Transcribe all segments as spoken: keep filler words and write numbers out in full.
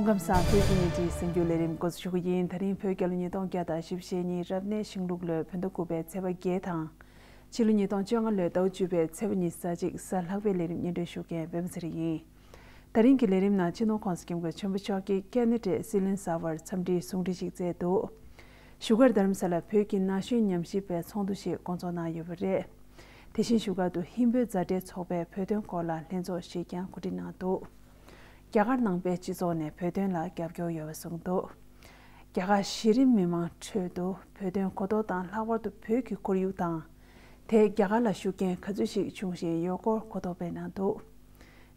ཁམས་བཟང་། བོད་ཀྱི་ཉིན་གཅིག་གསར་འགྱུར་ལས་རིམ་འགོ་འཛུགས་ཞུ་གི་ཡིན། ད་རིང་བོད་རྒྱལ་ལོ་ཉིས་སྟོང་བརྒྱ་དང་བཞི་བཅུ་ཞེ་གཉིས་རབ་གནས་ཤིང་ལུག་ལོའི་བོད་ཟླ་དགུ་པའི་ཚེས་པ་བརྒྱད་དང་། ཕྱི་ལོ་ཉིས་སྟོང་བཅོ་ལྔ་ལོའི་ཟླ་བ་བཅུ་པའི་ཚེས་པ་ཉི་ཤུ་རྩ་གཅིག་གཟའ་ལྷག་པའི་ལས་རིམ་སྙན་སྒྲོན་ཞུ་མཁན་པད་མ་ཚེ་རིང་ཡིན། ད་རིང་གི་ལས་རིམ་ནང་སྤྱི་ནོར་༸གོང་ས་༸སྐྱབས་མགོན་ཆེན་པོ་མཆོག་གིས་ཁེ་ན་ཌའི་སྲིད་བློན་གསར་པར་འཚམས་འདྲིའི་གསུང་འཕྲིན་ཞིག་བསྩལ་འདུག་བཞུགས་སྒར་རྡ་རམ་ས་ལར་བོད་ཀྱི་ན་གཞོན་ཉམས་ཞིབ་པའི་ཚོགས་འདུ་ཞིག་བསྐོང་ཚོགས་གནང་ཡོད་པ་རེད། དེ་བཞིན་བཞུགས་སྒར་དུ་ཧིན་བོད་མཛའ་འབྲེལ་ཚོགས་པའི་བོད་དོན་སྐོར་ལ་ལྷན་ཚོགས་ཤིག་ཀྱང་གོ་སྒྲིག་གནང་འདུག་རྒྱ་གར་ནང་པའི་སྤྱི་ཚོགས་ནས་བོད་དོན་ལ་རྒྱབ་སྐྱོར་ཡོད་པ་གསུངས་འདུག་རྒྱ་གར་གཞི་རིམ་མི་མང་ཁྲོད་དུ་བོད་དོན་གོ་རྟོགས་དང་ལྷག་པར་དུ་བོད་ཀྱི་ཁོར་ཡུག་དང་། དེས་རྒྱ་གར་ལ་ཤུགས་རྐྱེན་ག་ཚོད་ཞིག་བྱུང་བཞིན་ཡོད་སྐོར་གོ་རྟོགས་སྤེལ་གནང་འདུག་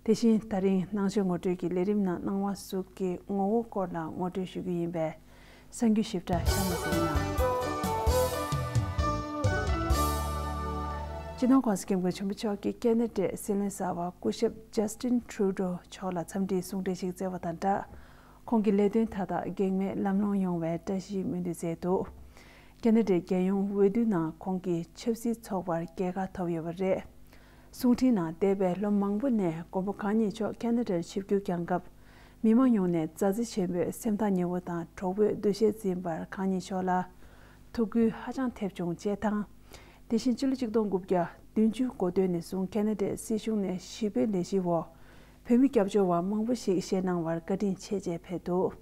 དེ་བཞིན་ད་རིང་ནང་ཆོས་ངོ་སྤྲོད་ཀྱི་ལས་རིམ་ནང་སྣང་བ་གཟུགས་ཀྱི་ངོ་བོ་སྐོར་ལ་ངོ་སྤྲོད་ཞུ་རྒྱུ་ཡིན་པས། གསར་འགྱུར་ཞིབ་ཕྲ་གཤམ་ལ་གཟིགས་གནང་། སྤྱི་ནོར་༸གོང་ས་༸སྐྱབས་མགོན་ཆེན་པོ་མཆོག་གིས་ཁེ་ན་ཌའི་སྲིད་བློན་གསར་པ་སྐུ་ཞབས་ཇཱ་སི་ཊིན་ཁྲུ་ཌོ་མཆོག་ལ་འཚམས་འདྲིའི་གསུང་འཕྲིན་ཞིག་བསྩལ་བ་དང་སྦྲགས། ཁོང་གི་ལས་དོན་མཐའ་དག་གེགས་མེད་ལམ་ལྷོང་ཡོང་བའི་བཀྲ་ཤིས་སྨོན་འདུན་བསྩལ་འདུག་ཁེ་ན་ཌའི་རྒྱལ་ཡོངས་འོས་བསྡུ་ནང་ཁོང་གིས་ཆབ་སྲིད་ཚོགས་པར་རྒྱལ་ཁ་ཐོབ་ཡོད་པ་རེད། གསུང་འཕྲིན་ནང་འདས་པའི་ལོ་མང་པོ་ནས་མགོན་པོ་གང་ཉིད་མཆོག་ཁེ་ན་ཌར་ཆིབས་བསྒྱུར་བསྐྱངས་སྐབས། མི་མང་ཡོངས་ནས་མཛའ་བརྩེ་ཆེན་པོས་སེམས་ཐག་ཉེ་བོ་དང་གྲོགས་པོའི་འདུ་ཤེས་འཛིན་པར་གང་ཉིད་མཆོག་ལ་ཐུགས་ཁུར་ཧ་ཅང་ཐེབས་བྱུང་ཅེས་དང་། དེ་བཞིན་ཕྱི་ལོ་ཆིག་སྟོང་དགུ་བརྒྱ་བདུན་ཅུ་འགོ་སྟོད་ནས་བཟུང་ཁེ་ན་ཌའི་སྲིད་གཞུང་ནས་ཞི་བའི་ལས་གཞིའི་འོག་བོད་མི་སྐྱབས་བཅོལ་བ་མང་པོ་ཞིག་བཞེས་གནང་བར་བཀའ་དྲིན་ཆེ་ཅེས་ཕེབས་འདུག་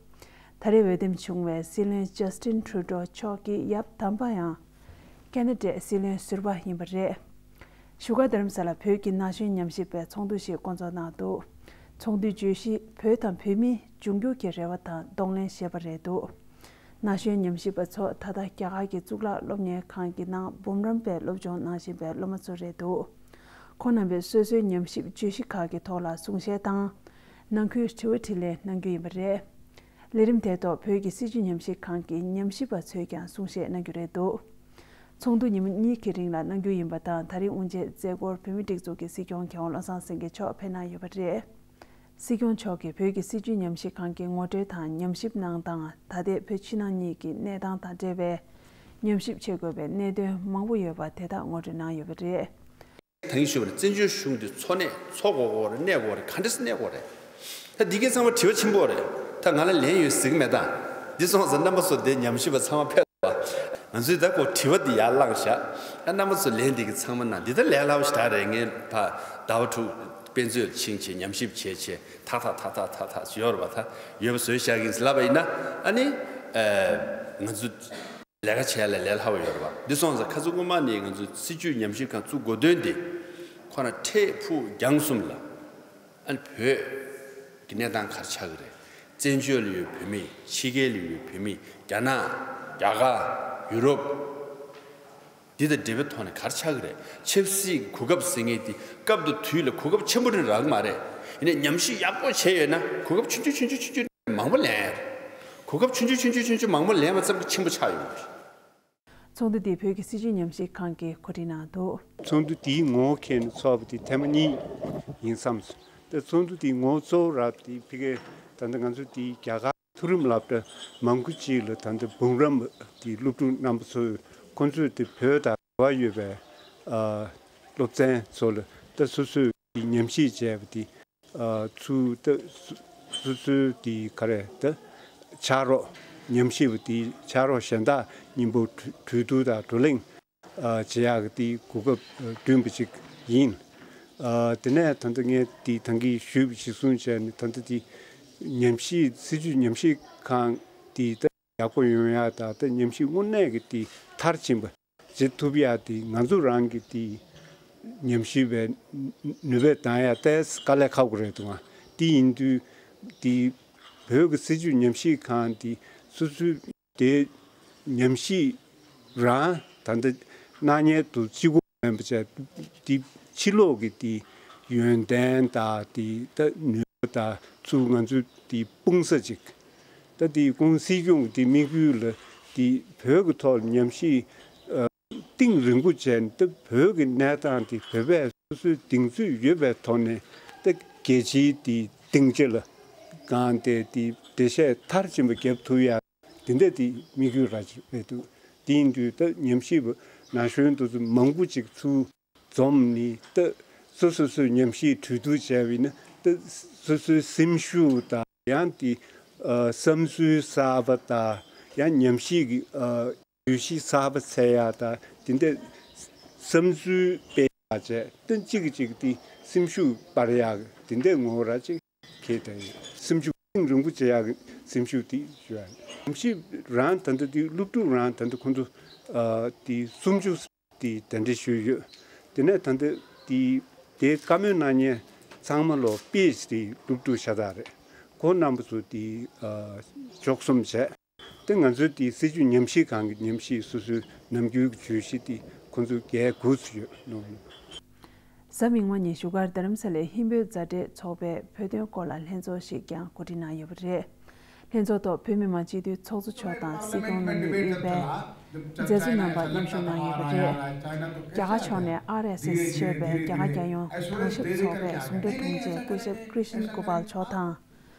ད་རེས་འོས་འདེམས་བྱུང་བའི་སྲིད་བློན་ཇཱ་སི་ཊིན་ཁྲུ་ཌོ་མཆོག་གི་ཡབ་དམ་པ་ཡང་ཁེ་ན་ཌའི་སྲིད་བློན་ཟུར་པ་ཡིན་པ་རེད། བཞུགས་སྒར་རྡ་རམ་ས་ལ་བོད་ཀྱི་ན་གཞོན་ཉམས་ཞིབ་པའི་ཚོགས་འདུ་ཞིག་བསྐོང་ཚོགས་གནང་འདུག་ཚོགས་འདུའི་བརྗོད་གཞི་བོད་དང་བོད་མིའི་འབྱུང་འགྱུར་གྱི་རེ་བ་དང་གདོང་ལེན་ཞེས་པ་རེད་འདུག་ན་གཞོན་ཉམས་ཞིབ་པ་ཚོ་ད་ལྟ་རྒྱ་གར་གྱི་གཙུག་ལག་སློབ་གཉེར་ཁང་གི་ནང་འབུམ་རམས་པའི་སློབ་སྦྱོང་གནང་བཞིན་པའི་སློབ་མ་ཚོ་རེད་འདུག་ཁོང་རྣམ་པས་སོ་སོའི་ཉམས་ཞིབ་བརྗོད་གཞི་ཁག་གི་ཐོག་ལ་གསུང་བཤད་དང་། ནང་ཁུལ་དྲི་བ་དྲིས་ལན་གནང་རྒྱུ་ཡིན་པ་རེད། ལས་རིམ་དེའི་ཐོག་བོད་ཀྱི་སྲིད་བྱུས་ཉམས་ཞིབ་ཁང་གི་ཉམས་ཞིབ་པ་ཚོས་ཀྱང་གསུང་བཤད་གནང་རྒྱུ་རེད་འདུག་ཚོགས་འདུ་ཉིན་མོ་གཉིས་ཀྱི་རིང་ལ་གནང་རྒྱུ་ཡིན་པ་དང་། ད་རིང་དབུ་འབྱེད་མཛད་སྒོར་བོད་མིའི་སྒྲིག་འཛུགས་ཀྱི་སྲིད་སྐྱོང་མཁས་དབང་བློ་བཟང་སེང་གེ་མཆོག་ཕེབས་གནང་ཡོད་པ་རེད། སྲིད་སྐྱོང་མཆོག་གིས་བོད་ཀྱི་སྲིད་བྱུས་ཉམས་ཞིབ་ཁང་གི་ངོ་སྤྲོད་དང་། ཉམས་ཞིབ་གནང་སྟངས། ད་ལྟའི་བོད་ཕྱི་ནང་གཉིས་ཀྱི་གནས་སྟངས་དང་འབྲེལ་བའི་ཉམས་ཞིབ་བྱེད་དགོས་པའི་གནད་དོན་མང་པོ་ཡོད་པ་དེ་དག་ངོ་སྤྲོད་གནང་ཡོད་པ་རེད། ད་གིན་ཞུས་པ་ནི་བཙན་བྱོལ་གཞུང་འདི་འཚོ་གནས་འཚོ་དགོས་དགོས་རེད། གནས་དགོས་རེད། ག་འདྲ་སེ་གནས་དགོས་རེད། ད་འདི་གའི་ཚང་མ་དྲི་བ་ཆེན་པོ་རེད། ད་ང་ལ་ལན་ཡོད་ཟེར་གི་མེད། ད་འདི་སོང་ཙང་རྣམ་པ་ཚོ་འདི་ཉམས་ཞིབ་པ་ཚང་མ་ཕེབས་པ། ང་ཚོས་ད་ཁོ་དྲི་བ་འདི་ཡར་བླངས་བཞག་ཨ་རྣམ་པ་ཚོ་ལན་འདི་གི་ཚང་མ་གནང་། འདི་ད་ལས་སླ་པོ་ཞིག་ད་རེད། ངས་ཕ་ཟླ་བ་དྲུག་དཔེ་མཛོད་ཕྱིན་བྱས་ཉམས་ཞིབ་བྱས་བྱས་ཐག་ཐག་ཐག་ཐག་ཐག་ཐག་ཡོད་རེད་པ། ད་ཡོད་པ་བཟོས་བཞག་གིན་ཟེར་ལབ་པ་ཡིན་ན། ཨ་ནི་ང་ཚོ་ལས་ཀ་བྱས་ལ་ལས་སླ་བ་ཡོད་རེད་པ། འདི་སོང་ཙང་ཁ་སང་སྔོན་མ་ནས་ང་ཚོ་སྲིད་བྱུས་ཉམས་ཞིབ་ཁང་བཙུགས་དགོས་དོན་འདི་ཁོ་ན་འཕྲལ་ཕུགས་རྒྱང་གསུམ་ལ། ཨ་ནི་བོད་ཀྱི་གནས་སྟངས་ག་རེ་ཆགས་ཀྱི་རེད། བཙན་བྱོལ་ལ་ཡོད་བོད་མི། ཕྱི་རྒྱལ་ལ་ཡོད་བོད་མི། རྒྱ་ནག་རྒྱ་གར། ཡུ་རོབ། འདི་དང་འབྲེལ་བའི་ཐོག་ནས་ག་རེ་ཆགས་ཀྱི་རེད། ཆབ་སྲིད་གོ་སྐབས་ཟེར་མཁན་དེ་སྐབས་དང་དུས་ལ་གོ་སྐབས་ཆེན་པོ་རེ་རག་གི་མ་རེད། ཡིན་ནའི་ཉམས་ཞིབ་ཡག་པོ་བྱས་ཡོད་ན་གོ་སྐབས་ཆུང་ཆུང་ཆུང་ཆུང་ཆུང་ཆུང་མང་པོ་ལེན་ཡ་རེད། གོ་སྐབས་ཆུང་ཆུང་ཆུང་ཆུང་ཆུང་ཆུང་མང་པོ་ལེན་པ་ཙམ་གྱིས་ཆེན་པོ་ཆགས་ཡོང་གི་རེད། ཚོགས་འདུ་འདི་བོད་ཀྱི་སྲིད་བྱུས་ཉམས་ཞིབ་ཁང་གིས་གོ་སྒྲིག་གནང་འདུག་ཚོགས་འདུ་འདིའི་ངོ་བོ་འཁྱེར་ནས་ཚོགས་པ་དེ་ཐེངས་མ་གཉིས་ཡིན་བསམས་སོང་། ད་ཚོགས་འདུ་དེའི་ངོ་བོ་གཙོ་བོ་རབ་དེ་ཕ་གིར་ད་ལྟ་ང་ཚོ་དེའི་རྒྱ་གར་མཐོ་རིམ་སློབ་གྲྭ་མང་པོ་ཅིག་ལ་ད་ལྟ་འབུམ་རམས་པ་དེ་སློབ་ཕྲུག་རྣམ་པ་ཚོས་ཁོང་ཚོས་དེ་བོད་དང་འབྲེལ་བ་ཡོད་པའི་ཨ་སློབ་ཚན་ཚོ་ལ་ད་སོ་སོས་དེ་ཉམས་ཞིབ་བྱས་པ་དེ་ཨ་ཚུར་ད་སོ་སོའི་དེ་ག་རེ་ད་ཕྱག་རོགས་ཉམས་ཞིབ་པ་དེ་ཕྱག་རོགས་གཞན་དག་མཉམ་པོ་གྲོས་བསྡུར་དང་བགྲོ་གླེང་བྱེད་ཡག་གི་དེ་གོ་སྐབས་བསྐྲུན་པ་ཅིག་ཡིན། དེ་ནས་ད་ལྟ་ངས་དེ་ད་གིན་ཞུས་པ་གཞིར་བཟུང་བྱས་ནས་ད་ལྟ་དེ་ཉམས་ཞིབ་སྲིད་བྱུས་ཉམས་ཞིབ་ཁང་དེ་ད་ཡག་པོ་ཡོང་ཡག་དང་ད་ཉམས་ཞིབ་དངོས་གནས་ཀྱི་དེ་མཐར་ཕྱིན་པ་བྱེད་ཐུབ་ཡག་དེ་ང་ཚོ་རང་གི་དེ་ཉམས་ཞིབ་པའི་ནུས་པ་འདོན་ཡག་ཏོག་ཙམ་དཀའ་ལས་ཁག་པོ་རེད་འདུག་ཨ། དེ་ཡིན་དུས་དེ་བོད་ཀྱི་སྲིད་བྱུས་ཉམས་ཞིབ་ཁང་དེ་སོ་སོའི་དེ་ཉམས་ཞིབ་རང་ད་ལྟ་གནང་མཁན་དུ་གཅིག་པོ་མིན་པ་བྱས་དེ་ཕྱི་ལོགས་ཀྱི་དེ་ཡོན་ཏན་དང་དེ་ད་ནུས་པ་དང་ཚུར་ང་ཚོའི་དེ་སྤུངས་ས་ཅིག་ད་དེ་ཀུན་སྲིད་སྐྱོང་གི་དེ་དམིགས་ཡུལ་ལ་དེ་བོད་ཀྱི་ཐོག་ལ་ཉམས་ཞིབ་གཏིང་རིང་པོ་བྱས་ནས་ད་བོད་ཀྱི་གནས་སྟངས་དེ་བོད་པས་སོ་སོའི་གདེང་ཚོད་ཡོད་པའི་ཐོག་ནས་ད་རྒྱལ་སྤྱིའི་དེ་སྡིངས་ཆ་ལ་གང་དེ་དེ་འགྲེལ་བཤད་མཐར་ཕྱིན་པ་བརྒྱབ་ཐུབ་ཡ། དེ་འདྲ་དེ་དམིགས་ཡུལ་ར་ཅིག་རེད་འདུག་དེ་ཡིན་དུས་ད་ཉམས་ཞིབ་པ་ན་གཞོན་དེ་ཚོ་མང་པོ་ཅིག་ཚུར་འཛོམས་ནས་ད་སོ་སོ་སོའི་ཉམས་ཞིབ་གྲོས་བསྡུར་བྱས་པ་ཡིན་ན་ད་སོ་སོའི་སེམས་ཤུགས་དང་ཡང་དེ་ ཨ་བསམ་ཚུལ་གསར་པ་དང་ཡང་ཉམས་ཞིབ་ཀྱི་ཨ་བརྗོད་གཞི་གསར་པ་འཚོལ་ཡག་དང་དེ་འདྲ་བསམ་ཚུལ་སྤེལ་ཡག་བྱས་ཏེ་གཅིག་གིས་གཅིག་དེ་སེམས་ཤུགས་སྤར་ཡག་དེ་འདྲའི་ངོ་བོ་ར་ཅིག་ཁེལ་ད་ཡོད། སེམས་ཤུགས་གཏིང་རིང་པོ་བྱེད་ཡག་གི་སེམས་ཤུགས་དེ་ཞུ་ཡག་ཡིན། ཉམས་ཞིབ་རང་ད་ལྟ་དེ་སློབ་ཕྲུག་རང་ད་ལྟ་ཁོང་ཚོ་ཨ་དེ་སུམ་ཅུ་དེ་གདན་འདྲེན་ཞུས་ཡོད། དེ་ནས་ད་ལྟ་དེ་དེ་བཀའ་མོལ་གནང་མཁན་ཚང་མ་ལོ་པེ་ཇི་དེ་སློབ་ཕྲུག་ཤ་སྟག་རེད། ཁོང་རྣམ་པ་ཚོ་དེ་ཨ་འཇོག་གསུམ་བྱས། དེ་ང་ཚོའི་དེ་སྲིད་བྱུས་ཉམས་ཞིབ་ཁང་གི་ཉམས་ཞིབ་སོ་སོའི་ནམ་རྒྱུན་གྱི་བརྗོད་གཞི་དེ་ཁོང་ཚོས་རྒྱལ་དགོས་སུ་ཡོད་གནང་། གཟའ་མིག་དམར་ཉིན་བཞུགས་སྒར་རྡ་རམ་ས་ལའི་ཧིན་བོད་མཛའ་འབྲེལ་ཚོགས་པས་བོད་དོན་སྐོར་ལ་ལྷན་ཚོགས་ཤིག་ཀྱང་གོ་སྒྲིག་གནང་ཡོད་པ་རེད། ལྷན་ཚོགས་ཐོག་བོད་མི་མང་སྤྱི་འཐུས་ཚོགས་གཙོ་མཆོག་དང་སྲིད་སྐྱོང་རྣམ་གཉིས་དབུས་པའི་མཛད་གཙོ་རྣམ་པ་མཉམ་ཞུགས་གནང་ཡོད་པ་རེད། རྒྱ་གར་ཕྱོགས་ནས་ཨར་ཨེས་ཨེས་ཞེས་པའི་རྒྱ་གར་རྒྱལ་ཡོངས་གྲོང་གསེབ་ཚོགས་པའི་ཟུང་འབྲེལ་དྲུང་ཆེ་སྐུ་ཞབས་ཀྲི་ཤན་ཀུ་པལ་མཆོག་དང་།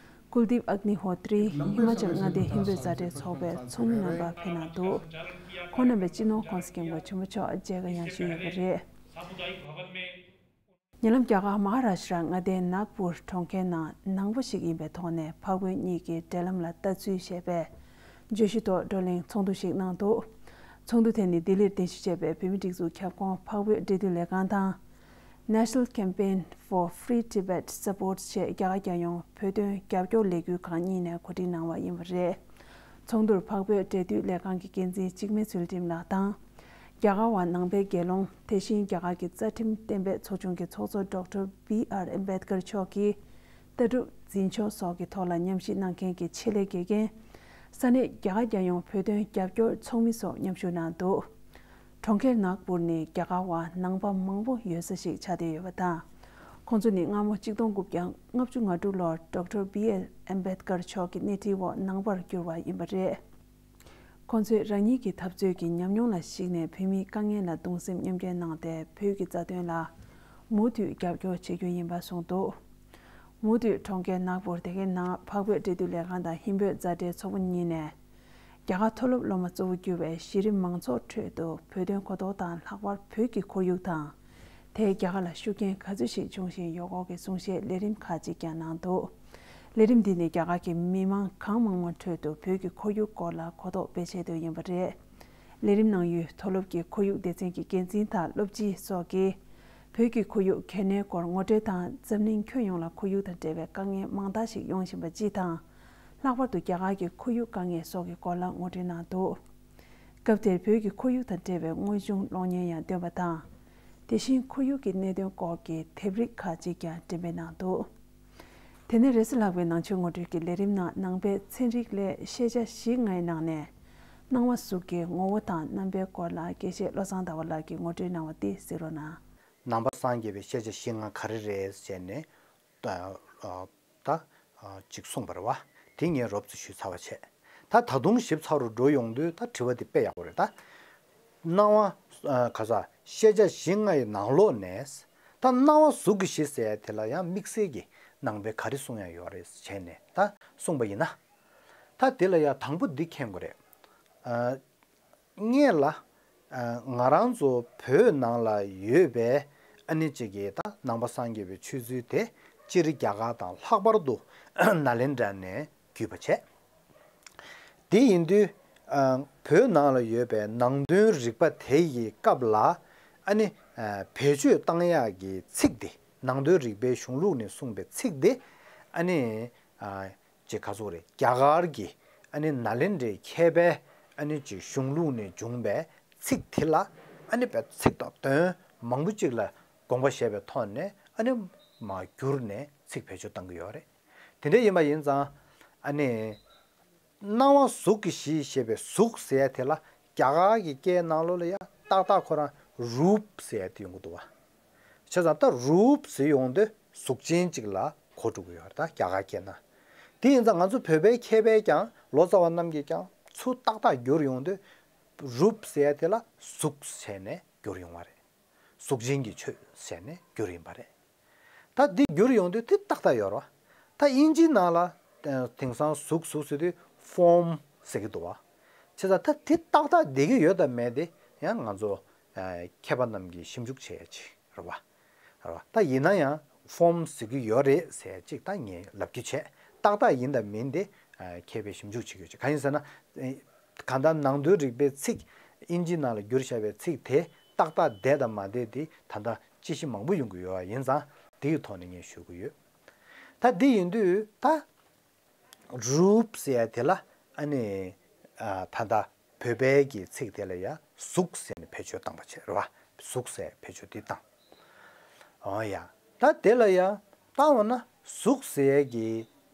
ཀུལ་དིབ་ཨག་ནི་ཧོ་ཏྲི་ཧི་མ་ཅལ་མངའ་སྡེའི་ཧིན་བོད་མཛའ་འབྲེལ་ཚོགས་པའི་ཚོགས་མི་རྣམ་པ་ཕེབས་གནང་འདུག་ཁོང་རྣམ་པའི་སྤྱི་ནོར་༧གོང་ས་༧སྐྱབས་མགོན་ཆེན་པོ་མཆོག་མཇལ་ཁ་ཡང་ཞུས་ཡོད་པ་རེད། ཉེ་ལམ་རྒྱ་གར་མ་ཧཱ་རཱ་ཤྲ་མངའ་སྡེའི་ནཱག་པུར་གྲོང་ཁྱེར་ནང་ནང་པ་ཞིག་ཡིན་པའི་ཐོག་ནས་འཕགས་བོད་གཉིས་ཀྱི་འབྲེལ་ལམ་ལ་ལྟ་ཚུལ་ཞེས་པའི་བརྗོད་གཞི་ཐོག་བགྲོ་གླེང་ཚོགས་འདུ་ཞིག་གནང་འདུག་ཚོགས་འདུ་དེ་ནི་ལྡི་ལིར་རྟེན་གཞི་བྱས་པའི་བོད་མིའི་སྒྲིག་འཛུགས་ཁྱབ་ཁོངས་འཕགས་བོད་འབྲེལ་མཐུད་ལས་ཁང་དང་། National Campaign for Free Tibet Support ཞེས་རྒྱ་གར་རྒྱལ་ཡོངས་བོད་དོན་རྒྱབ་སྐྱོར་ལས་འགུལ་ཁང་གཉིས་ནས་གོ་སྒྲིག་གནང་བ་ཡིན་པ་རེད། ཚོགས་འདུར་འཕགས་བོད་འབྲེལ་མཐུད་ལས་ཁང་གི་འགན་འཛིན་འཇིགས་མེད་ཚུལ་ཁྲིམས་ལགས་དང་། རྒྱ་གར་བ་ནང་པའི་དགེ་སློང་དེ་བཞིན་རྒྱ་གར་གྱི་རྩ་ཁྲིམས་གཏན་འབེབས་ཚོགས་ཆུང་གི་ཚོགས་གཙོ་ཌོག་ཊར་བྷི་ཨར་ཨམ་བེད་ཀར་མཆོག་གིས་ལྟ་གྲུབ་འཛིན་སྐྱོང་སོགས་ཀྱི་ཐོག་ལ་ཉམས་ཞིབ་གནང་མཁན་གྱི་ཆེད་ལས་དགེ་རྒན། ས་གནས་རྒྱ་གར་རྒྱལ་ཡོངས་བོད་དོན་རྒྱབ་སྐྱོར་ཚོགས་མི་སོགས་མཉམ་ཞུགས་གནང་འདུག་གྲོང་ཁྱེར་ནཱག་པུར་ནི་རྒྱ་གར་བ་ནང་པ་མང་པོ་ཡོད་ས་ཞིག་ཆགས་བསྡད་ཡོད་པ་དང་། ཁོང་ཚོ་ནི་སྔ་མོ་གཅིག་སྟོང་དགུ་བརྒྱ་ལྔ་བཅུ་ང་དྲུག་ལོར་ཌོག་ཊར་བྷི་ཨར་ཨམ་བེད་ཀར་མཆོག་གི་སྣེ་ཁྲིད་འོག་ནང་པར་གྱུར་བ་ཡིན་པ་རེད། ཁོང་ཚོས་རང་ཉིད་ཀྱི་འཐབ་རྩོད་ཀྱི་ཉམས་མྱོང་ལ་གཞིགས་ནས་བོད་མིའི་དཀའ་ངལ་ལ་གདུང་སེམས་མཉམ་སྐྱེད་གནང་སྟེ་བོད་ཀྱི་རྩ་དོན་ལ་མུ་མཐུད་རྒྱབ་སྐྱོར་བྱེད་རྒྱུ་ཡིན་པ་གསུངས་འདུག་མུ་མཐུད་གྲོང་ཁྱེར་ནཱག་པུར་དེ་གའི་ནང་འཕགས་བོད་འབྲེལ་མཐུད་ལས་ཁང་དང་ཧིན་བོད་མཛའ་འབྲེལ་ཚོགས་པ་གཉིས་ནས། རྒྱ་གར་མཐོ་སློབ་སློབ་མ་གཙོ་བོ་གྱུར་བའི་གཞི་རིམ་མང་ཚོགས་ཁྲོད་དུ་བོད་དོན་གོ་རྟོགས་དང་ལྷག་པར་བོད་ཀྱི་ཁོར་ཡུག་དང་། དེས་རྒྱ་གར་ལ་ཤུགས་རྐྱེན་ག་ཚོད་ཞིག་འབྱུང་བཞིན་ཡོད་སྐོར་གྱི་གསུང་བཤད་ལས་རིམ་ཁག་ཅིག་ཀྱང་གནང་འདུག་ལས་རིམ་འདི་ནི་རྒྱ་གར་གྱི་མི་མང་གང་མང་མང་ཁྲོད་དུ་བོད་ཀྱི་ཁོར་ཡུག་སྐོར་ལ་གོ་རྟོགས་སྤེལ་ཆེད་དུ་ཡིན་པ་རེད། ལས་རིམ་གནང་ཡུལ་མཐོ་སློབ་ཀྱི་ཁོར་ཡུག་སྡེ་ཚན་གྱི་འགན་འཛིན་དང་སློབ་སྤྱི་སོགས་ཀྱིས། བོད་ཀྱི་ཁོར་ཡུག་གལ་གནད་སྐོར་ངོ་སྤྲོད་དང་འཛམ་གླིང་ཁྱོན་ཡོངས་ལ་ཁོར་ཡུག་དང་འབྲེལ་བའི་དཀའ་ངལ་མང་དག་ཞིག་ཡོང་བཞིན་པ་སྤྱི་དང་། ལྷག་པར་དུ་རྒྱ་གར་གྱི་ཁོར་ཡུག་དཀའ་ངལ་སོགས་ཀྱི་སྐོར་ལ་ངོ་སྤྲོད་གནང་འདུག་སྐབས་དེར་བོད་ཀྱི་ཁོར་ཡུག་དང་འབྲེལ་བའི་དངོས་བྱུང་གློག་བརྙན་ཡང་བཏོན་པ་དང་། དེ་བཞིན་ཁོར་ཡུག་གི་གནད་དོན་སྐོར་གྱི་དེབ་རིགས་ཁག་ཅིག་ཀྱང་འགྲེམས་སྤེལ་གནང་འདུག་དེ་ནས་རེས་གཟའ་ལྷག་པའི་ནང་ཆོས་ངོ་སྤྲོད་ཀྱི་ལས་རིམ་ནང་ནང་པའི་ཚན་རིག་ལས་ཤེས་བྱ་བཞི་ལྔའི་ནང་ནས། སྣང་བ་གཟུགས་ཀྱི་ངོ་བོ་དང་རྣམ་པའི་སྐོར་ལ་དགེ་བཤེས་བློ་བཟང་ཟླ་བ་ལགས་ཀྱིས་ངོ་སྤྲོད་གནང་བ་དེ་གཟིགས་རོགས་གནང་། ནང་པ་སངས་རྒྱས་པའི་ཤེས་བྱ་བཞི་ལྔ་ག་རེ་རེད་ཟེར་ནས་ད་ཅིག་གསུངས་པ་རེད་བ། དེ་ངས་རོབ་ཙམ་ཞུས་ཚར་བ་བྱས། ད་ད་དུང་ཞིབ་ཚགས་རུ་འགྲོ་ཡོང་དུས་ད་དྲི་བ་དེ་དཔེ་ཡག་པོ་རེད་ད། སྣང་བ་ག་ས་ཤེས་བྱ་བཞི་ལྔ་ཡི་ནང་ལོགས་ནས་ད་སྣང་བ་གཟུགས་ཀྱི་གཞི་ཟེར་ཡ་དེ་ལ་ཡང་དམིགས་བསལ་གྱི་ནང་པའི་ག་རེ་གསུང་ཡ་ཡོད་རེད་བྱས་ནས་ད་གསུངས་པ་ཡིན་ན། ད་དེ་ལ་ཡང་དང་པོ་འདི་མཁྱེན་དགོས་རེད། ཨ། སྔོན་ལ། ཨ། ང་རང་ཚོ་བོད་ནང་ལ་ཡོད་པའི་ཨ་ནི་གཅིག་གི་ད་ནང་པ་སངས་རྒྱས་པའི་ཆོས་ཚུལ་དེ་སྤྱིར་རྒྱ་གར་དང་ལྷག་པར་དུ་ནཱ་ལེནྡྲ་ནས་བརྒྱུད་པ་བྱས། དེ་ཡིན་དུས། ཨ། བོད་ནང་ལ་ཡོད་པའི་ནང་དོན་རིག་པ་དེ་ཡི་སྐབས་ལ་ཨ་ནི། ཨ། བེད་སྤྱོད་བཏང་ཡག་གི་ཚིག་དེ་ནང་དོན་རིག་པའི་གཞུང་ལུགས་ནས་གསུངས་པའི་ཚིག་དེ་ཨ་ནི། ཨ། ཅེས་ག་ཚོད་རེད། རྒྱ་གར་གྱི་ཨ་ནི་ནཱ་ལེནྡྲའི་མཁས་པའི་ཨ་ནི་ཅིག་གཞུང་ལུགས་ནས་བྱུང་བའི་ཚིག་དེ་ལ་ཨ་ནི་བའི་ཚིག་དང་དོན་མང་པོ་ཅིག་ལ་དགོངས་པ་བཞེས་པའི་ཐོག་ནས་ཨ་ནི་མར་བསྒྱུར་ནས་ཚིག་བེད་སྤྱོད་བཏང་གི་ཡོད་རེད། དེ་འདྲ་ཡིན་པ་ཡིན་ཙང་ཨ་ནི་སྣང་བ་གཟུགས་ཀྱི་གཞི་ཞེས་པའི་གཟུགས་ཟེར་ཡ་དེ་ལ་རྒྱ་གར་གྱི་སྐད་ནང་ལོགས་ལ་ཡ་ཏག་ཏག་ཁོ་རང་རུབ་ཟེར་ཡ་དེ་ཡོང་གི་འདུག་བ། བྱས་ཙང་ད་རུབ་ཟེར་ཡོང་དུས་གཟུགས་ཅན་ཅིག་ལ་གོ་འགྲོ་གི་ཡོད་རེད་ད་རྒྱ་གར་སྐད་ན། དེ་ཡིན་ཙང་ང་ཚོ་བོད་པའི་མཁས་པས་ཀྱང་ལོ་ཙཱ་བ་རྣམས་ཀྱིས་ཀྱང་ཚུར་ཏག་ཏག་བསྒྱུར་ཡོང་དུས་རུབ་ཟེར་ཡ་དེ་ལ་གཟུགས་ཟེར་ནས་བསྒྱུར་ཡོང་བ་རེད། གཟུགས་ཅན་གྱི་ཆོས་ཟེར་ནས་བསྒྱུར་ཡིན་པ་རེད། ད་འདི་བསྒྱུར་ཡོང་དུས་དེ་ཏག་ཏག་ཡོད་རེད་བ། ད་དབྱིན་ཇིའི་ནང་ལ་དེང་སང་གཟུགས་གཟུགས་ཟེར་དུས་ཕོམ་ཟེར་གྱི་འདུག་བ། བྱས་ཙང་ད་དེ་ཏག་ཏག་བསྡད་ཀྱི་ཡོད་དམ་མེད་དེ་ཡང་ང་ཚོ་མཁས་པ་རྣམས་ཀྱིས་ཞིབ་འཇུག་བྱེད་ཡ་ཅིག་རེད་བ། རེད་བ། ད་ཡིན་ན་ཡང་ཕོམ་ཟེར་གྱི་ཡོད་རེད་ཟེར་ཅིག་ད་ངས་ལབ་རྒྱུ་བྱས། ཏག་ཏག་ཡིན་དང་མིན་དེ་ མཁས་པས་ཞིབ་འཇུག་བྱེད་ཀྱི་ཡོད་ཅིག་གང་ཡིན་ཟེར་ན། གང་ལྟར་ནང་དོན་རིག་པའི་ཚིག་དབྱིན་ཇིའི་ནང་ལ་བསྒྱུར་བཞག་པའི་ཚིག་དེ་ཏག་ཏག་བསྡད་དང་མ་བསྡད་དེ་ད་ལྟ་དཔྱད་གཞི་མང་པོ་ཡོང་གི་ཡོད་པ་ཡིན་ཙང་དེའི་ཐོག་ནས་ངས་ཞུ་གི་ཡོད། ད་འདི་ཡིན་དུས་ད། རུབ་ཟེར་ཡ་དེ་ལ་ཨ་ནི་ཨ་ད་ལྟ་བོད་པའི་གི་ཚིག་དེ་ལ་ཡ་གཟུགས་ཟེར་ནས་བེད་སྤྱོད་བཏང་པ་བྱས་རེད་བ། གཟུགས་ཟེར་བེད་སྤྱོད་དེ་བཏང་། འོ་ཡ། ད་དེ་ལ་ཡ་བཏང་བ་ན་གཟུགས་ཟེར་ཡ་གི་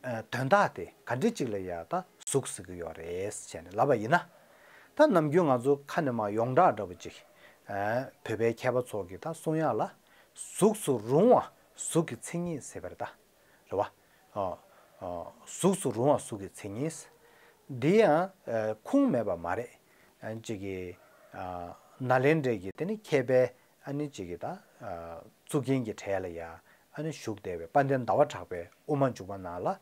ཨ་དོན་དག་དེ་ག་འདྲ་ཅིག་ལ་ཡ་ད་གཟུགས་ཟེར་གི་ཡོད་རེད་ཟེར་ནས་ལབ་པ་ཡིན་ན། ད་ནམ་རྒྱུན་ང་ཚོ་ཁ་ནས་མར་ཡོངས་གྲགས་འདྲ་པོ་ཅིག་ཨ་བོད་པའི་མཁས་པ་ཚོ་གི་ད་གསུང་ཡག་ལ་གཟུགས་སུ་རུང་བ་གཟུགས་ཀྱི་མཚན་ཉིད་ཟེར་བ་རེད་ད། རེད་བ། ཨ་ཨ་གཟུགས་སུ་རུང་བ་གཟུགས་ཀྱི་མཚན་ཉིད། འདི་ཡང་ཨ་ཁུངས་མེད་པ་མ་རེད། ཨ་ཅིག་གི་ཨ་ནཱ་ལེནྡྲའི་གི་དེ་ནི་མཁས་པའི་ཨ་ནི་ཅིག་གི་ད་ཨ་གཙུག་རྒྱན་གྱི་གྲས་ལ་ཡ་ཨ་ནི་བཞུགས་བསྡད་པའི་དཔལ་ལྡན་ཟླ་བ་གྲགས་པའི་དབུ་མ་འཇུག་པ་ནང་ལ།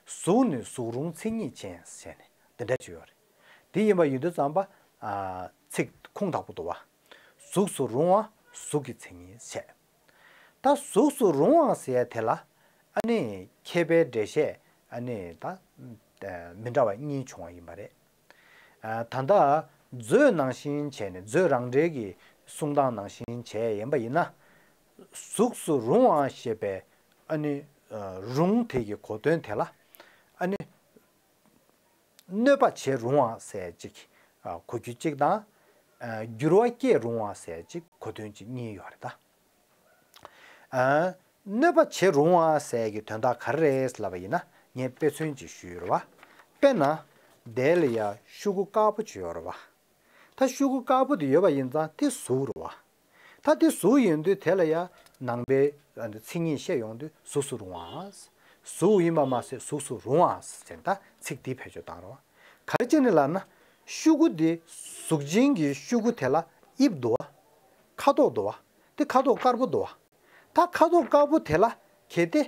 གཟུགས་ནི་གཟུགས་རུང་མཚན་ཉིད་ཅན་ཟེར་ནས་འདི་འདྲ་ཅིག་ཡོད་རེད། འདི་ཡིན་པ་ཡིན་དུས་ཙམ་པ་ཨ་ཚིག་ཁུངས་དག་པོ་འདུག་བ། གཟུགས་སུ་རུང་བ་གཟུགས་ཀྱི་མཚན་ཉིད་བྱས། ད་གཟུགས་སུ་རུང་བ་ཟེར་ཡ་དེ་ལ་ཨ་ནི་མཁས་པའི་འགྲེལ་བཤད་ཨ་ནི་ད་མི་འདྲ་བ་གཉིས་བྱུང་བ་ཡིན་པ་རེད། ཨ་ད་ལྟ་མཛོད་ནང་བཞིན་བྱས་ནས་མཛོད་རང་འགྲེལ་གྱི་གསུང་སྟངས་ནང་བཞིན་བྱས་ཡིན་པ་ཡིན་ན། གཟུགས་སུ་རུང་བ་ཞེས་པའི་ཨ་ནི་ཨ་རུང་དེ་གི་གོ་དོན་དེ་ལ་ཨ་ནི། གནོད་པ་བྱེད་རུང་བ་ཟེར་ཅིག་ཨ་གོ་རྒྱུ་གཅིག་དང་། ཨ་འགྱུར་བ་སྐྱེད་རུང་བ་ཟེར་ཅིག་གོ་དོན་གཅིག་གཉིས་ཡོད་རེད་ད། ཨ་གནོད་པ་བྱེད་རུང་བ་ཟེར་གྱི་དོན་དག་ག་རེ་རེད་ལབ་པ་ཡིན་ན་ངས་དཔེ་མཚོན་ཅིག་ཞུས་ཡོད་རེད་བ། དཔེར་ན། དེ་ལ་ཡ་ཤོག་གུ་དཀར་པོ་ཅིག་ཡོད་རེད་བ། ད་ཤོག་གུ་དཀར་པོ་དེ་ཡོད་པ་ཡིན་ཙང་དེ་གཟུགས་རེད་བ། ད་དེ་གཟུགས་ཡིན་དུས་དེ་ལ་ཡང་ནང་པའི་མཚན་ཉིད་བཤད་ཡོང་དུས་གཟུགས་སུ་རུང་བ། གཟུགས་ཡིན་པ་མ་ཟད་གཟུགས་སུ་རུང་བ་ཟེར་ད་ཚིག་འདི་བེད་སྤྱོད་བཏང་རོགས། ག་རེ་བྱས་ནས་ལབ་ན། ཤོག་གུ་འདི་གཟུགས་ཅན་གྱི་ཤོག་གུ་དེ་ལ་དབྱིབས་འདུག་བ། ཁ་དོག་འདུག་བ། དེ་ཁ་དོག་དཀར་པོ་འདུག་བ། ད་ཁ་དོག་དཀར་པོ་དེ་ལ་གལ་ཏེ་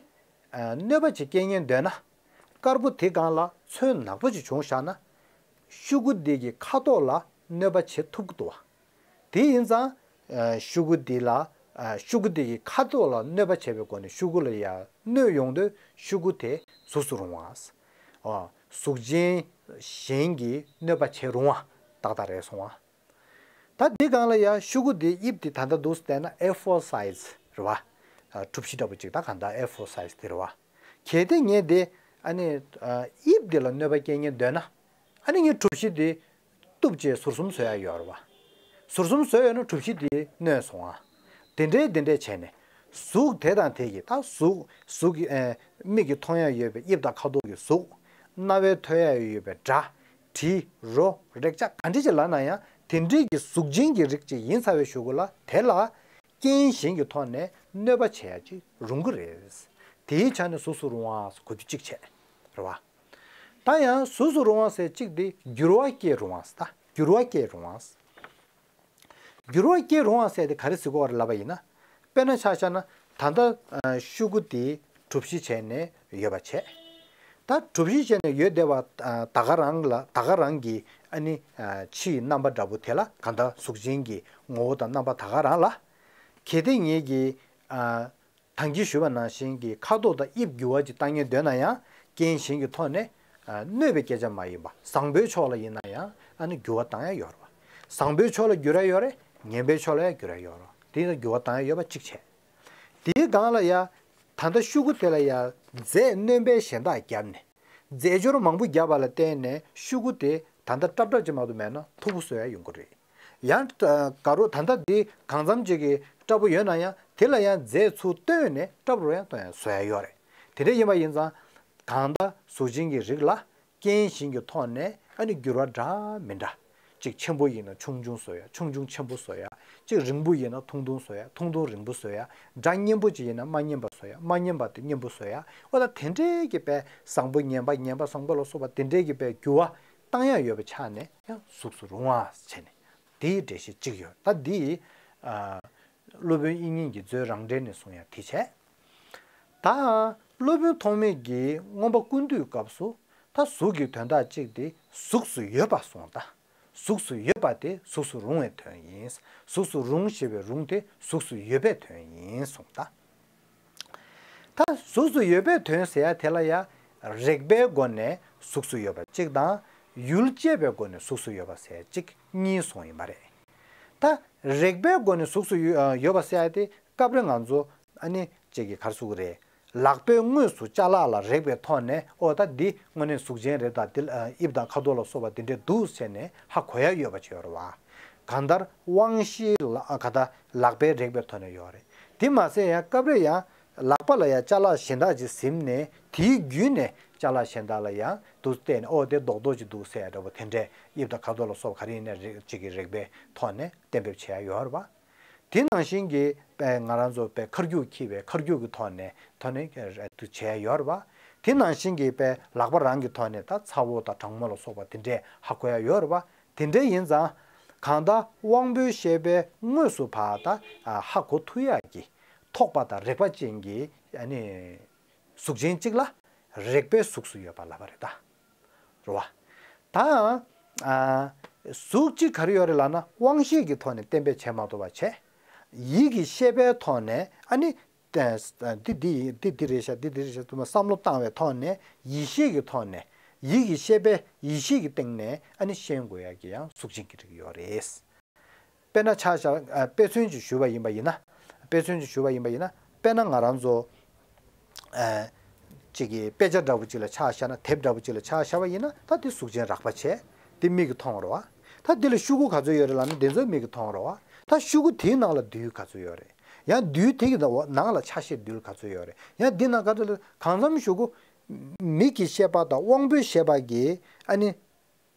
གནོད་པ་ཅིག་སྐྱེལ་ཉེན་འདོད་ན། དཀར་པོ་དེ་སྒང་ལ་ཚོན་ནག་པོ་ཅིག་བྱུང་བཞག་ན། ཤོག་གུ་འདི་གི་ཁ་དོག་ལ་གནོད་པ་བྱེད་ཐུབ་ཀྱི་འདུག་བ། དེ་ཡིན་ཙང་། ཨ་ཤོག་གུ་འདི་ལ། ཨ་ཤོག་གུ་འདི་གི་ཁ་དོག་ལ་གནོད་པ་བྱས་པའི་སྒོ་ནས་ཤོག་གུ་ལ་ཡང་གནོད་ཡོང་དུས་ཤོག་གུ་དེ་གཟུགས་སུ་རུང་བ། ཨ་གཟུགས་ཅན་གཞན་གྱིས་གནོད་པ་བྱེད་རུང་བ་ཏག་ཏག་རེད་སོང་བ། ད་འདི་སྒང་ལ་ཡང་ཤོག་གུ་འདིའི་དབྱིབས་དེ་ད་ལྟ་འདུག་བལྟས་ན་ཨེ་ཕོར་སའི་ཛི་རེད་བ། ཨ་གྲུ་བཞི་འདྲ་པོ་ཅིག་ད་གང་ལྟར་ཨེ་ཕོར་སའི་ཛི་དེ་རེད་བ། གལ་ཏེ་ངས་དེ་ཨ་ནི་ཨ་དབྱིབས་དེ་ལ་གནོད་པ་སྐྱེལ་ཉེན་འདོད་ན། ཨ་ནི་ངས་གྲུ་བཞི་དེ་གཏུབ་བྱས་ཟུར་གསུམ་བཟོ་ཡ་ཡོད་རེད་བ། ཟུར་གསུམ་བཟོས་ཡོད་ན་གྲུ་བཞི་དེ་གནོད་སོང་ཨ། དེ་འདྲའི་དེ་འདྲའི་བྱས་ནས། གཟུགས་དེ་དང་དེ་གི་ད་གཟུགས་གཟུགས་ཀྱི་ཨེ་མིག་གིས་མཐོང་ཡ་ཡོད་པའི་དབྱིབས་དང་ཁ་དོག་གི་གཟུགས། རྣ་བས་ཐོས་ཡ་ཡོད་པའི་སྒྲ། དྲི། རོ། རེག་བྱ་ག་འདྲ་ཅིག་ལབ་ན་ཡང་དེ་འདྲའི་གི་གཟུགས་ཅན་གྱི་རིགས་ཅིག་ཡིན་ཚར་བའི་གཞུག་གུ་ལ་དེ་ལ་རྐྱེན་གཞན་གྱི་ཐོག་ནས་གནོད་པ་བྱེད་ཡ་ཅིག་རུང་གི་རེད། དེའི་ཆ་ནས་གཟུགས་སུ་རུང་བ་གོ་རྒྱུ་གཅིག་བྱས། རེད་བ། ད་ཡང་གཟུགས་སུ་རུང་བ་ཟེར་གཅིག་དེ་འགྱུར་བ་སྐྱེད་རུང་བ་ཟེར་ད་འགྱུར་བ་སྐྱེད་རུང་བ་ཟེར། འགྱུར་བ་སྐྱེད་རུང་བ་ཟེར་དེ་ག་རེ་ཟེར་གོ་བ་རེད་ལབ་པ་ཡིན་ན། དཔེར་ན་ཆ་བཞག་ན་ད་ལྟ་ཨ་ཤོག་གུ་དེ་གྲུ་བཞི་བྱས་ནས་ཡོད་པ་བྱས། ད་གྲུ་བཞི་བྱས་ནས་ཡོད་བསྡད་པ་ཨ་ད་ག་རང་ལ་ད་ག་རང་གི་ཨ་ནི་ཨ་ཕྱི་ཡི་རྣམ་པ་འདྲ་པོ་དེ་ལ་གང་ལྟར་གཟུགས་ཅན་གྱི་ངོ་བོ་དང་རྣམ་པ་ད་ག་རང་ལ། གལ་ཏེ་ངེད་ཀྱིས་ཨ། དང་གིས་ཞུས་པ་ནང་བཞིན་གྱི་ཁ་དོག་དང་དབྱིབས་འགྱུར་བ་ཅིག་བཏང་ཉེན་འདོད་ན་ཡང་རྐྱེན་གཞན་གྱི་ཐོག་ནས་ཨ་གནོད་པའི་སྐད་ཆ་མ་ཡིན་པ་བཟང་པོའི་ཕྱོགས་ལ་ཡིན་ན་ཡང་ཨ་ནི་འགྱུར་བ་བཏང་ཡ་ཡོད་རེད་བ། བཟང་པོའི་ཕྱོགས་ལ་འགྱུར་ཡ་ཡོད་རེད། ངན་པའི་ཕྱོགས་ལ་ཡང་འགྱུར་ཡ་ཡོད་རེད། དེ་ཡིན་ན་འགྱུར་བ་བཏང་ཡ་ཡོད་པ་གཅིག་བྱས། དེའི་སྒང་ལ་ཡ་ད་ལྟ་ཤོག་གུ་དེ་ལ་ཡ་རྫས་སྣོན་པའི་གཞན་དག་བརྒྱབ་ནས་རྫས་སྦྱོར་མང་པོ་བརྒྱབ་པ་ལ་བརྟེན་ནས་ཤོག་གུ་དེ་ད་ལྟ་སྲབ་སྲབ་ཅིག་མ་གཏོགས་མེད་ན་མཐུག་པོ་བཟོ་ཡ་ཡོང་གི་རེད། ཡང་དགའ་རོགས་ད་ལྟ་འདི་གང་འཚམ་ཅིག་གི་སྲབ་པོ་ཡོད་ན་ཡང་དེ་ལ་ཡང་རྫས་ཚུར་བཏོན་ནས་སྲབ་རུ་ཡང་གཏོང་ཡ་བཟོ་ཡ་ཡོད་རེད། དེ་འདྲ་ཡིན་པ་ཡིན་ཙང་གང་ལྟར་གཟུགས་ཅན་གྱི་རིགས་ལ་རྐྱེན་གཞན་གྱི་ཐོག་ནས་ཨ་ནི་འགྱུར་བ་འདྲ་མི་འདྲ་ཅིག་ཆེན་པོ་ཡིན་ན་ཆུང་ཆུང་བཟོ་ཡ་ཆུང་ཆུང་ཆེན་པོ་བཟོ་ཡ་ཅིག་རིང་པོ་ཡིན་ན་ཐུང་ཐུང་བཟོ་ཡ་ཐུང་ཐུང་རིང་པོ་བཟོ་ཡ་སྒྲ་སྙན་པོ་ཅིག་ཡིན་ན་མ་སྙན་པ་བཟོ་ཡ་མ་སྙན་པ་དེ་སྙན་པོ་བཟོ་ཡ་འོ་ད་དེ་འདྲའི་གི་པའི་བཟང་པོ་ངན་པ་ངན་པ་བཟང་པོ་ལ་སོགས་པ་དེ་འདྲའི་གི་པའི་འགྱུར་བ། བཏང་ཡ་ཡོད་པ་ཆགས་ནས་ཡང་གཟུགས་སུ་རུང་བ་བྱས་ནས་དེའི་འགྲེལ་བཤད་གཅིག་ཡོད། ད་འདི་ཨ་སློབ་དཔོན་དབྱིག་གཉེན་གྱིས་མཛོད་རང་འགྲེལ་ནས་གསུངས་ཡ་དེ་བྱས། ད་སློབ་དཔོན་ཐོགས་མེད་ཀྱིས་མངོན་པ་ཀུན་བཏུས་སྐབས་སུ་ད་གཟུགས་ཀྱི་དོན་དག་གཅིག་དེ་གཟུགས་སུ་ཡོད་པ་གསུངས། ད་གཟུགས་སུ་ཡོད་པ་དེ་གཟུགས་སུ་རུང་བའི་དོན་ཡིན། གཟུགས་སུ་རུང་ཞེས་པའི་རུང་དེ་གཟུགས་སུ་ཡོད་པའི་དོན་ཡིན་གསུངས། ད། ད་གཟུགས་སུ་ཡོད་པའི་དོན་ཟེར་ཡ་དེ་ལ་ཡ་ རེག་པའི་སྒོ་ནས་གཟུགས་སུ་ཡོད་པ་གཅིག་དང་། ཡུལ་ཤེས་པའི་སྒོ་ནས་གཟུགས་སུ་ཡོད་པ་ཟེར་གཅིག་གཉིས་གསུངས་ཡིན་པ་རེད། ད་རེག་པའི་སྒོ་ནས་གཟུགས་སུ་ཡོད་ཡོད་པ་ཟེར་ཡ་དེ་སྐབས་རེ་ང་ཚོ་ཨ་ནི་གཅིག་གི་ག་རེ་ཟེར་དགོས་རེད། ལག་པས་དངོས་སུ་ཅ་ལག་ལ་རེག་པའི་ཐོག་ནས་ཨོ་ད་འདི་དངོས་གནས་གཟུགས་ཅན་རེད། ད་འདི་ལ་དབྱིབས་དང་ཁ་དོག་ལ་སོགས་པ་འདི་འདྲས་འདུག་ཟེར་ནས་ཧ་གོ་ཡ་ཡོད་པ་ཅིག་ཡོད་རེད་བ། གང་ལྟར་དབང་ཤེས་ལ་ག་ད་ལག་པས་རེག་པའི་ཐོག་ནས་ཡོད་རེད། དེ་མ་ཟད་ཡང་སྐབས་རེ་ཡང་ལག་པ་ལ་ཡང་ཅ་ལག་གཞན་དག་ཅིག་ཟིན་ནས་དེའི་བརྒྱུད་ནས་ཅ་ལག་གཞན་དག་ལ་ཡང་དུ་བལྟས་ནས་ཨོ་དེ་རྡོག་རྡོག་ཅིག་འདུག་ཟེར་ཡ་འདྲ་བོ་དེ་འདྲས་དབྱིབས་དང་ཁ་དོག་ལ་སོགས་པ་ག་རེ་ཡིན་ནའི་རེག་ཅིག་གི་རེག་པའི་ཐོག་ནས་གཏན་འབེབས་བྱེད་ཡ་ཡོད་རེད་བ། དེ་ནང་བཞིན་གྱི་དཔེ་ང་རང་ཚོ་དཔེ་མཁར་རྒྱུག་འཁྱེར་བའི་མཁར་རྒྱུག་གི་ཐོག་ནས་ཐོག་ནས་དུ་བྱས་ཡོད་རེད་བ། དེ་ནང་བཞིན་གྱི་དཔེ་ལག་པ་རང་གི་ཐོག་ནས་ད་ཚ་བོ་དང་གྲང་མོ་ལ་སོགས་པ་དེ་འདྲས་ཧ་གོ་ཡ་ཡོད་རེད་བ། དེ་འདྲས་ཡིན་ཙང་གང་ལྟར་དབང་པོའི་ཤེས་པས་དངོས་སུ་ཕར་ད་ཧ་གོ་ཐུབ་ཡ་གི་ཐོགས་པ་དང་རེག་པ་ཅན་གྱི་ཨ་ནི་གཟུགས་ཅན་གཅིག་ལ་རེག་པའི་གཟུགས་སུ་ཡོད་པ་ལབ་པ་རེད་ད། རེད་བ། ད་ཨ་གཟུགས་གཅིག་ག་རེ་ཡོད་རེད་ལབ་ན་དབང་ཤེས་ཀྱི་ཐོག་ནས་གཏན་འབེབས་བྱེད་མ་ཐུབ་པ་བྱས། ཡིད་ཀྱི་ཤེས་པའི་ཐོག་ནས་ཨ་ནི་ཏེ་འདི་འདི་འདི་འདི་རེད་ཤག་འདི་འདི་རེད་ཤག་དུ་མ་བསམ་བློ་བཏང་བའི་ཐོག་ནས་ཡིད་ཤེས་ཀྱི་ཐོག་ནས་ཡིད་ཀྱི་ཤེས་པའི་ཡིད་ཤེས་ཀྱི་སྟེང་ནས་ཨ་ནི་ཤེས་དགོས་ཡ་གི་ཡང་གཟུགས་ཅན་གྱི་རིགས་ཡོད་རེད། དཔེར་ན་ཆ་བཞག་ཨ་དཔེ་མཚོན་ཅིག་ཞུས་པ་ཡིན་པ་ཡིན་ན། དཔེ་མཚོན་ཅིག་ཞུས་པ་ཡིན་པ་ཡིན་ན་དཔེར་ན་ང་རང་ཚོ་ཨ་གཅིག་གི་དཔེ་ཆ་འདྲ་བོ་ཅིག་ལ་ཆ་བཞག་ན་དེབ་འདྲ་བོ་ཅིག་ལ་ཆ་བཞག་པ་ཡིན་ན་ད་དེ་གཟུགས་ཅན་རགས་པ་བྱས་དེ་མིག་གིས་མཐོང་བ་རེད་བ། ད་དེ་ལ་ཤོག་གུ་ག་ཚོད་ཡོད་རེད་ལབ་ན་དེ་ཚོ་མིག་གིས་མཐོང་བ་རེད་བ། ད་ཤོག་གུ་དེའི་ནང་ལ་རྡུལ་ག་ཚོད་ཡོད་རེད། ཡང་རྡུལ་དེ་གི་ནང་ལ་ཆ་ཤས་རྡུལ་ག་ཚོད་ཡོད་རེད། ཡང་འདི་ནང་ག་ཚོད་ལ་གང་འཚམ་ཤོག་གུ་མིག་གི་ཤེས་པ་དང་དབང་པོའི་ཤེས་པ་གིས་ཨ་ནི།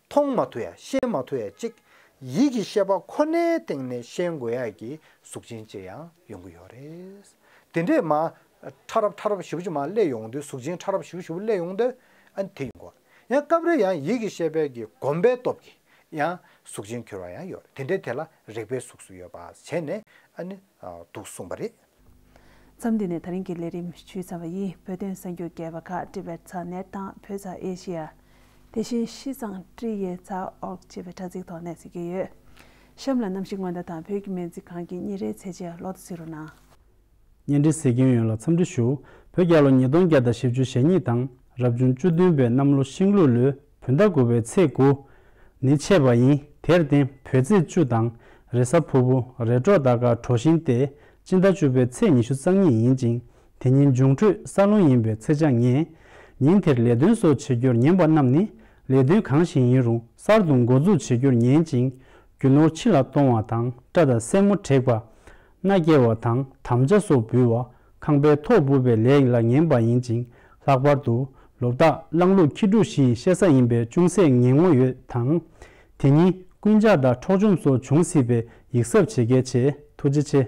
མཐོང་མ་ཐུབ་ཡ་ཤེས་མ་ཐུབ་ཡ་གཅིག་ཡིད་ཀྱི་ཤེས་པ་ཁོ་ནའི་སྟེང་ནས་ཤེས་དགོས་ཡ་གི་གཟུགས་ཅན་གཅིག་ཡང་ཡོང་གི་ཡོད་རེད། དེ་འདྲས་མ་ཕྲ་རབ་ཕྲ་རབ་ཞེ་པོ་ཅིག་མ་སླེབས་ཡོང་དུས་གཟུགས་ཅན་ཕྲ་རབ་ཞེ་པོ་ཞེ་པོ་སླེབས་ཡོང་དུས་ཨ་ནི་དེ་ཡིན་གོ། ཡང་སྐབས་རེ་ཡང་ཡིད་ཀྱི་ཤེས་པའི་གི་གོམས་པའི་སྟོབས་ཀྱིས་ཡང་གཟུགས་ཅན་འཁྱུར་བ་ཡང་ཡོད་རེད། དེ་འདྲས་དེ་ལ་རེག་པའི་གཟུགས་སུ་ཡོད་པ་བྱས་ནས་ཨ་ནི་འདུག་གསུངས་པ་རེད། མཚམས་འདི་ནས་ད་རིང་གི་ལས་རིམ་ཞུས་ཚར་བ་ཡིན། བོད་དོན་གསར་འགྱུར་རྒྱས་པ་ཁག་ཊི་བེཊ་ཚག་ནེཊ་དང་བོད་ཚག་ཨེ་ཤི་ཡ། དེ་བཞིན་ཤིས་ཙང་ཀྲི་ཡེ་ཚག་ཨོར་ཅེས་པའི་དྲ་ཚིགས་ཐོག་གནས་ཚུད་ཀྱི་ཡོད། གཤམ་ལ་གནམ་གཤིས་སྔོན་བརྡ་དང་བོད་ཀྱི་སྨན་རྩིས་ཁང་གི་ཉིན་རེའི་ཚེས་ཆའི་ལོ་ཐོ་གཟིགས་རོགས་གནང་། བརྙན་འཕྲིན་གཟིགས་མཁན་ཡོངས་ལ་འཚམས་འདྲི་ཞུ། བོད་རྒྱལ་ལོ་ཉིས་སྟོང་བརྒྱ་དང་བཞི་བཅུ་ཞེ་གཉིས་དང་རབ་བྱུང་བཅུ་བདུན་པའི་གནམ་ལོ་ཤིང་ལུག་ལོའི་བོད་ཟླ་དགུ་པའི་ཚེས་དགུ་ནི་ཆད་པ་ཡིན། དེར་བརྟེན་བོད་ཚེས་བཅུ་དང་རེས་གཟའ་ཕུར་བུ་རེས་འགྲོགས་ཟླ་སྐར་གྲོ་བཞིན་ཏེ་སྤྱི་ཟླ་བཅུ་པའི་ཚེས་ཉི་ཤུ་རྩ་གཉིས་ཡིན་ཅིང་། དེ་ཉིན་འབྱུང་འཕྲོད་ས་ལུང་ཡིན་པའི་ཚེས་ཆ་ངེས། ཉིན་དེར་ལས་དོན་སོགས་བྱེད་རྒྱུར་ཉན་པ་རྣམས་ནི་ལས་དོན་གང་ཞིག་ཡིན་རུང་གསར་དུ་འགོ་འཛུགས་བྱེད་རྒྱུར་ཉན་ཅིང་། རྒྱུ་ནོར་ཕྱི་ལ་གཏོང་བ་དང་སྐྲ་དང་སེན་མོ་བྲེག་པ། མནའ་སྐྱེལ་བ་དང་དམ་བཅའ་སོགས་འབུལ་བ། ཁང་པའི་ཐོག་སྦུབ་པའི་ལས་ལ་ཉན་པ་ཡིན་ཅིང་། ལྷག་པར་དུ་ལོ་རྟགས་གླང་ལུག་ཁྱི་འབྲུག་བཞི་ཡི་བཤད་ས་ཡིན་པས་ཅུང་ཟད་ངན་ངོ་ཡོད་དང་། དེ་ཉིན་རྐུན་ཇག་དང་འཕྲོག་བཅོམ་སོགས་འབྱུང་སྲིད་པས་ཡིད་གཟབ་བྱེད་གལ་ཆེ། ཐུགས་རྗེ་ཆེ།